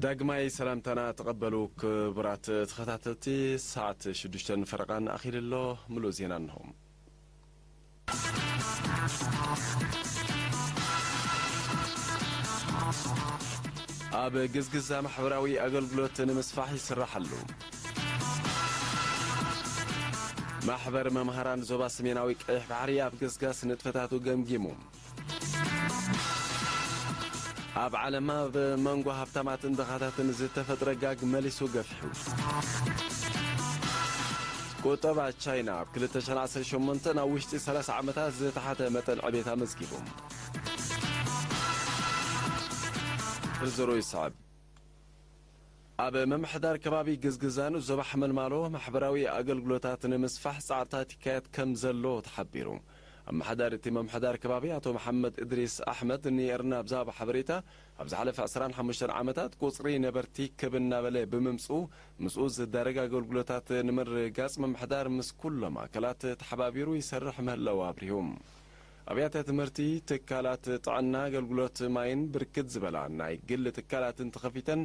ዳግማይ ሰላምታና ተቐበሉ ክቡራት ተኸታተልቲ። ሰዓት ሽዱሽተን ፈረቓን ኣኺሉ ኣሎ። ምሉእ ዜና እንሆ። ኣብ ግዝግዛ ማሕበራዊ ኣገልግሎት ንምስፋሕ ይስራሕ ኣሎ። ማሕበር መምሃራን ዞባ ሰሜናዊ ቀይሕ ባሕሪ ኣብ ገስጋስ ንጥፈታቱ ገምጊሙ። ኣብ ዓለም ኣብ መንጎ ሃብታማትን ድኻታትን ዝተፈጥረ ጋግ መሊሱ ገፊሑ። ቁጠባ ቻይና ኣብ ክልተ ሽሕን ዓሰርተ ሸሞንተን ኣብ ውሽጢ ሰላሳ ዓመታት ዝተሓተ መጠን ዕቤት ኣመዝጊቡ። ዝርዝሩ ይስዕብ። ኣብ ምምሕዳር ከባቢ ግዝግዛን ዞባ ሓመልማሎ ማሕበራዊ ኣገልግሎታት ንምስፋሕ ጻዕርታት ይካየድ ከም ዘሎ ተሓቢሩ። ኣመሓዳሪ እቲ ምምሕዳር ከባቢ ኣቶ መሓመድ እድሪስ ኣሕመድ ንኤርና ብዛዕባ ሓበሬታ፣ ኣብ ዝሓለፈ ዕስራን ሓሙሽተን ዓመታት ቁጽሪ ነበርቲ ክብ እናበለ ብምምጽኡ፣ ምስኡ ዝዳረግ ኣገልግሎታት ንምርግጋጽ ምምሕዳር ምስ ኩሎም ኣካላት ተሓባቢሩ ይሰርሕ ምህላው ኣብሪሁ። ኣብያተ ትምህርቲ፣ ትካላት ጥዕና፣ ኣገልግሎት ማይን ብርክት ዝበላ ናይ ግል ትካላትን ተኸፊተን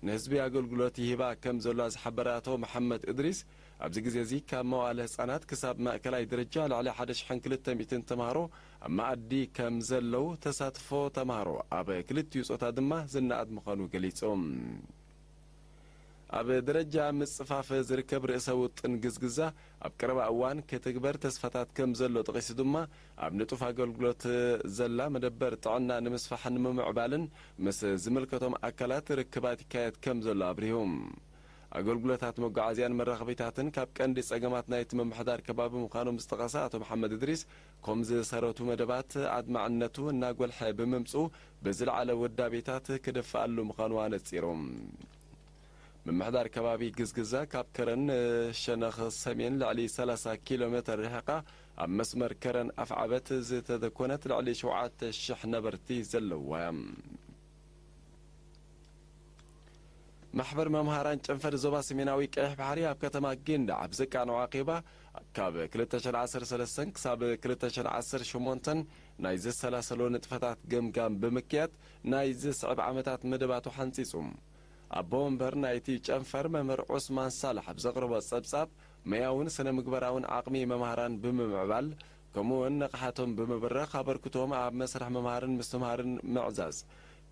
ንህዝቢ ኣገልግሎት ይህባ ከም ዘለዋ ዝሓበረ ኣቶ መሓመድ እድሪስ፣ ኣብዚ ግዜ እዚ ካብ መዋእለ ህጻናት ክሳብ ማእከላይ ደረጃ ልዕሊ ሓደ ሽሕን ክልተ ሚእትን ተምሃሮ ኣብ መኣዲ ከም ዘለዉ፣ ተሳትፎ ተምሃሮ ኣብ ክልቲኡ ጾታ ድማ ዝነኣድ ምዃኑ ገሊጹ። ኣብ ደረጃ ምጽፋፍ ዝርከብ ርእሰ ውጥን ግዝግዛ ኣብ ቀረባ እዋን ክትግበር ተስፋታት ከም ዘሎ ጠቒሱ ድማ፣ ኣብ ንጡፍ ኣገልግሎት ዘላ መደበር ጥዕና ንምስፋሕን ንምምዕባልን ምስ ዝምልከቶም ኣካላት ርክባት ይካየድ ከም ዘሎ ኣብሪሁ። ኣገልግሎታት መጓዓዝያን መራኸቢታትን ካብ ቀንዲ ጸገማት ናይቲ ምምሕዳር ከባቢ ምዃኖም ዝጠቐሰ ኣቶ መሓመድ እድሪስ፣ ኮም ዝሰረቱ መደባት ኣድማዕነቱ እናጎልሐ ብምምጽኡ፣ ብዝለዓለ ውዳቤታት ክድፋኣሉ ምዃኑ ኣነጺሩ። ምምሕዳር ከባቢ ግዝግዛ ካብ ከረን ሸነኽ ሰሜን ልዕሊ ሰላሳ ኪሎ ሜተር ርሒቓ፣ ኣብ መስመር ከረን ኣፍዓበት ዝተደኮነት ልዕሊ ሸውዓተ ሽሕ ነበርቲ ዘለዋ እያ። ማሕበር መምሃራን ጨንፈር ዞባ ሰሜናዊ ቀይሕ ባሕሪ ኣብ ከተማ ጊንዳዕ ኣብ ዘቃነዖ ኣኼባ፣ ካብ ክልተ ሽሕን ዓሰርተ ሰለስተን ክሳብ ክልተ ሽሕን ዓሰርተ ሸሞንተን ናይ ዝሰላሰሎ ንጥፈታት ገምጋም ብምክያድ፣ ናይ ዝስዕብ ዓመታት መደባቱ ሓንጺጹ። ኣቦ ወንበር ናይቲ ጨንፈር መምህር ዑስማን ሳልሕ ኣብ ዘቕረቦ ጸብጻብ፣ ሞያውን ስነ ምግባራውን ዓቕሚ መምሃራን ብምምዕባል፣ ከምኡውን ንቕሓቶም ብምብራኽ፣ ኣበርክቶም ኣብ መስርሕ ምምሃርን ምስትምሃርን ምዕዛዝ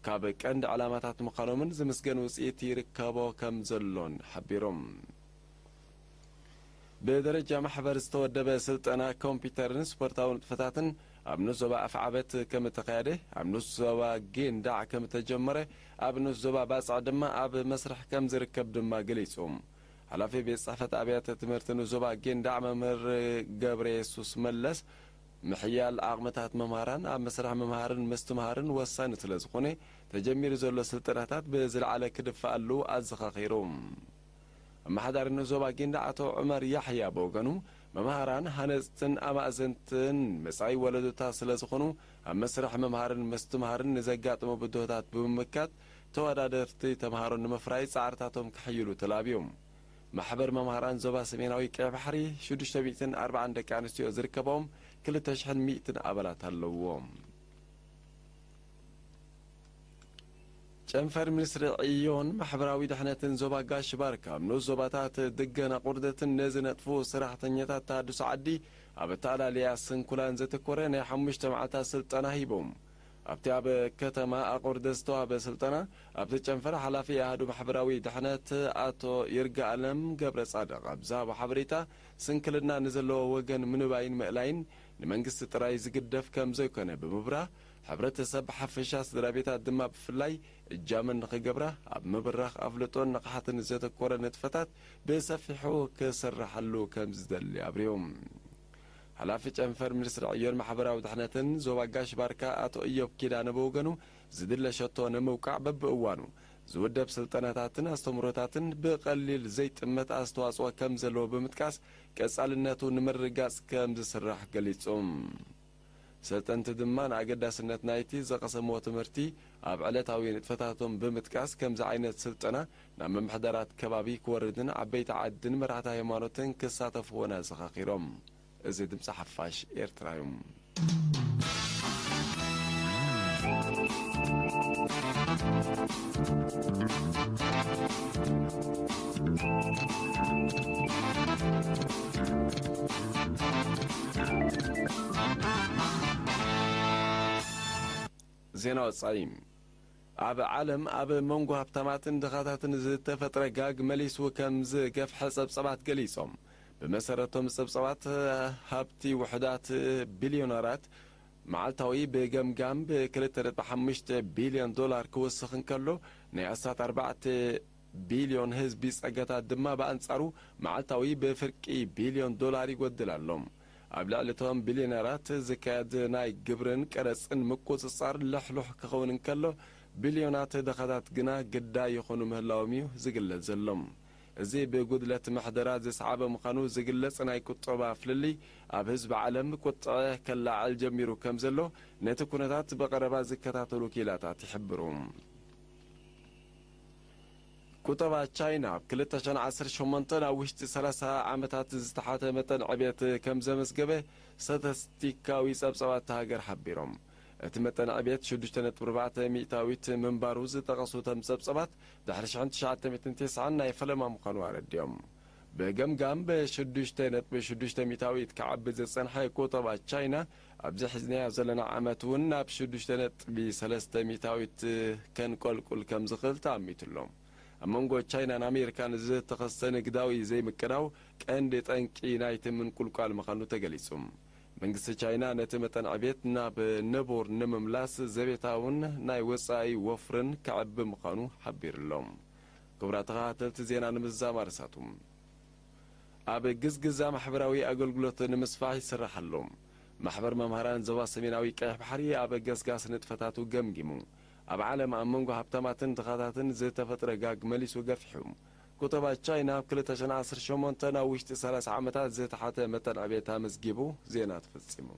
ካብ ቀንዲ ዕላማታት ምዃኖምን ዝምስገን ውጽኢት ይርከቦ ከም ዘሎን ሓቢሮም። ብደረጃ ማሕበር ዝተወደበ ስልጠና ኮምፒውተርን ስፖርታዊ ንጥፈታትን ኣብ ንኡስ ዞባ ኣፍዓበት ከም እተኻየደ፣ ኣብ ንኡስ ዞባ ጊንዳዕ ከም እተጀመረ፣ ኣብ ንኡስ ዞባ ባጽዕ ድማ ኣብ መስርሕ ከም ዝርከብ ድማ ገሊጹ። ሓላፊ ቤት ጽሕፈት ኣብያተ ትምህርቲ ንኡስ ዞባ ጊንዳዕ መምህር ገብረ የሱስ መለስ፣ ምሕያል ዓቕምታት መምሃራን ኣብ መስርሕ ምምሃርን ምስትምሃርን ወሳኒ ስለ ዝኾነ፣ ተጀሚሩ ዘሎ ስልጠናታት ብዝለዓለ ክድፋኣሉ ኣዘኻኺሩ። ኣመሓዳሪ ንኡስ ዞባ ጊንዳዕ ኣቶ ዑመር ያሕያ ብወገኑ፣ መምሃራን ሃነጽትን ኣማእዘንትን መጻኢ ወለዶታት ስለ ዝኾኑ፣ ኣብ መስርሕ ምምሃርን ምስትምሃርን ንዘጋጥሙ ብድሆታት ብምምካት፣ ተወዳደርቲ ተምሃሮ ንምፍራይ ጻዕርታቶም ከሕይሉ ተላብዮም። ማሕበር መምሃራን ዞባ ሰሜናዊ ቀይ ባሕሪ፣ ሽዱሽተ ሚእትን ኣርባዓን ደቂ ኣንስትዮ ዝርከቦም ክልተ ሽሕን ሚእትን ኣባላት ኣለዎም። ጨንፈር ሚኒስትሪ ዕዮን ማሕበራዊ ድሕነትን ዞባ ጋሽ ባርካ፣ ኣብ ንኡስ ዞባታት ድገና ቁርደትን ንዝነጥፉ ሰራሕተኛታት ተሃድሶ ዓዲ ኣብ ኣተኣላልያ ስንኩላን ዘተኮረ ናይ ሓሙሽተ መዓልታት ስልጠና ሂቦም። ኣብቲ ኣብ ከተማ ኣቑርደት ዝተዋህበ ስልጠና፣ ኣብቲ ጨንፈር ሓላፊ ኣሃዱ ማሕበራዊ ድሕነት ኣቶ ይርጋኣለም ገብረ ጻድቕ ኣብ ዝሃቦ ሓበሬታ፣ ስንክልና ንዘለዎ ወገን ምንባይን ምእላይን ንመንግስቲ ጥራይ ዝግደፍ ከም ዘይኮነ ብምብራህ፣ ሕብረተሰብ ብሓፈሻ ስድራ ቤታት ድማ ብፍላይ እጃመን ንኽገብራ ኣብ ምብራኽ ኣፍልጦን ንቕሓትን ዘተኮረ ንጥፈታት ብሰፊሑ ክስርሓሉ ከም ዝደሊ ኣብሪሁ። ሓላፊ ጨንፈር ሚኒስትሪ ዕዮን ማሕበራዊ ድሕነትን ዞባ ጋሽ ባርካ ኣቶ እዮብ ኪዳነ ብወገኑ፣ ዝድለ ሸቶ ንምውቃዕ በብእዋኑ ዝውደብ ስልጠናታትን ኣስተምህሮታትን ብቐሊል ዘይጥመት ኣስተዋጽኦ ከም ዘለዎ ብምጥቃስ፣ ቀጻልነቱ ንምርግጋጽ ከም ዝስራሕ ገሊጹ። ሰልጠንቲ ድማ ንኣገዳስነት ናይቲ ዝቐሰምዎ ትምህርቲ ኣብ ዕለታዊ ንጥፈታቶም ብምጥቃስ፣ ከምዚ ዓይነት ስልጠና ናብ ምምሕዳራት ከባቢ ክወርድን ዓበይቲ ዓድን መራሕቲ ሃይማኖትን ክሳተፍዎን ኣዘኻኺሮም። እዚ ድምፂ ሓፋሽ ኤርትራ እዩ። ዜና ወጻኢ። ኣብ ዓለም ኣብ መንጎ ሃብታማትን ድኻታትን ዝተፈጥረ ጋግ መሊሱ ከም ዝገፍሐ ጸብጸባት ገሊጾም። ብመሰረቶም ጸብጸባት፣ ሃብቲ ውሑዳት ቢልዮነራት መዓልታዊ ብገምጋም ብ2.5 ቢልዮን ዶላር ክውስኽ እንከሎ፣ ናይ ኣስታት ኣርባዕተ ቢልዮን ህዝቢ ጸገታት ድማ ብኣንጻሩ መዓልታዊ ብፍርቂ ቢልዮን ዶላር ይጎድል ኣሎ። ኣብ ልዕሊ እቶም ቢልዮነራት ዝካየድ ናይ ግብርን ቀረጽን ምቁጽጻር ልሕሉሕ ክኸውን እንከሎ፣ ቢልዮናት ድኻታት ግና ግዳይ ይኾኑ ምህላዎም እዩ ዝግለጽ ዘሎ። እዚ ብጉድለት ምሕደራ ዝሰዓበ ምዃኑ ዝግለጽ ናይ ቁጠባ ፍልልይ፣ ኣብ ህዝቢ ዓለም ቁጥዐ ከለዓዕል ጀሚሩ ከም ዘሎ ነቲ ኩነታት ብቐረባ ዝከታተሉ ክኢላታት ይሕብሩ። ቁጠባ ቻይና ኣብ ክልተ ሽሕን ዓሰርተ ሸሞንተን ኣብ ውሽጢ ሰላሳ ዓመታት ዝተሓተ መጠን ዕብየት ከም ዘመዝገበ ስታቲስቲካዊ ጸብጸባት እታ ሃገር ሓቢሮም። እቲ መጠን ዕብየት ሽዱሽተ ነጥቢ ኣርባዕተ ሚእታዊት ምንባሩ ዝጠቐሱ እቶም ጸብጸባት፣ ድሕሪ ሽሕን ትሽዓተ ሚእትን ተስዓን ናይ ፈለማ ምዃኑ ኣረዲኦም። ብገምጋም ብሽዱሽተ ነጥቢ ሽዱሽተ ሚእታዊት ክዓቢ ዝጸንሐ ቁጠባ ቻይና፣ ኣብዚ ሒዝናዮ ዘለና ዓመት እውን ናብ ሽዱሽተ ነጥቢ ሰለስተ ሚእታዊት ከንቆልቁል ከም ዝኽእል ተኣሚቱ ኣሎ። ኣብ መንጎ ቻይናን ኣሜሪካን ዝተኸስተ ንግዳዊ ዘይምቅዳው ቀንዲ ጠንቂ ናይቲ ምንቁልቋል ምዃኑ ተገሊጹ። መንግስቲ ቻይና ነቲ መጠን ዕቤት ናብ ንቡር ንምምላስ ዘቤታውን ናይ ወጻኢ ወፍርን ከዕቢ ምዃኑ ሓቢሩ ኣሎ። ክቡራት ተኸታተልቲ ዜና፣ ንምዝዛም ኣርእስታቱ። ኣብ ግዝግዛ ማሕበራዊ ኣገልግሎት ንምስፋሕ ይስራሕ ኣሎ። ማሕበር መምሃራን ዞባ ሰሜናዊ ቀይሕ ባሕሪ ኣብ ገስጋስ ንጥፈታቱ ገምጊሙ። ኣብ ዓለም ኣብ መንጎ ሃብታማትን ድኻታትን ዝተፈጥረ ጋግ መሊሱ ገፊሑ። ቁጠባ ቻይና ኣብ ክልተ ሽሕን ዓሰርተ ሸሞንተን ኣብ ውሽጢ ሰላሳ ዓመታት ዝተሓተ መጠን ዕቤት ኣመዝጊቡ። ዜና ተፈጺሙ።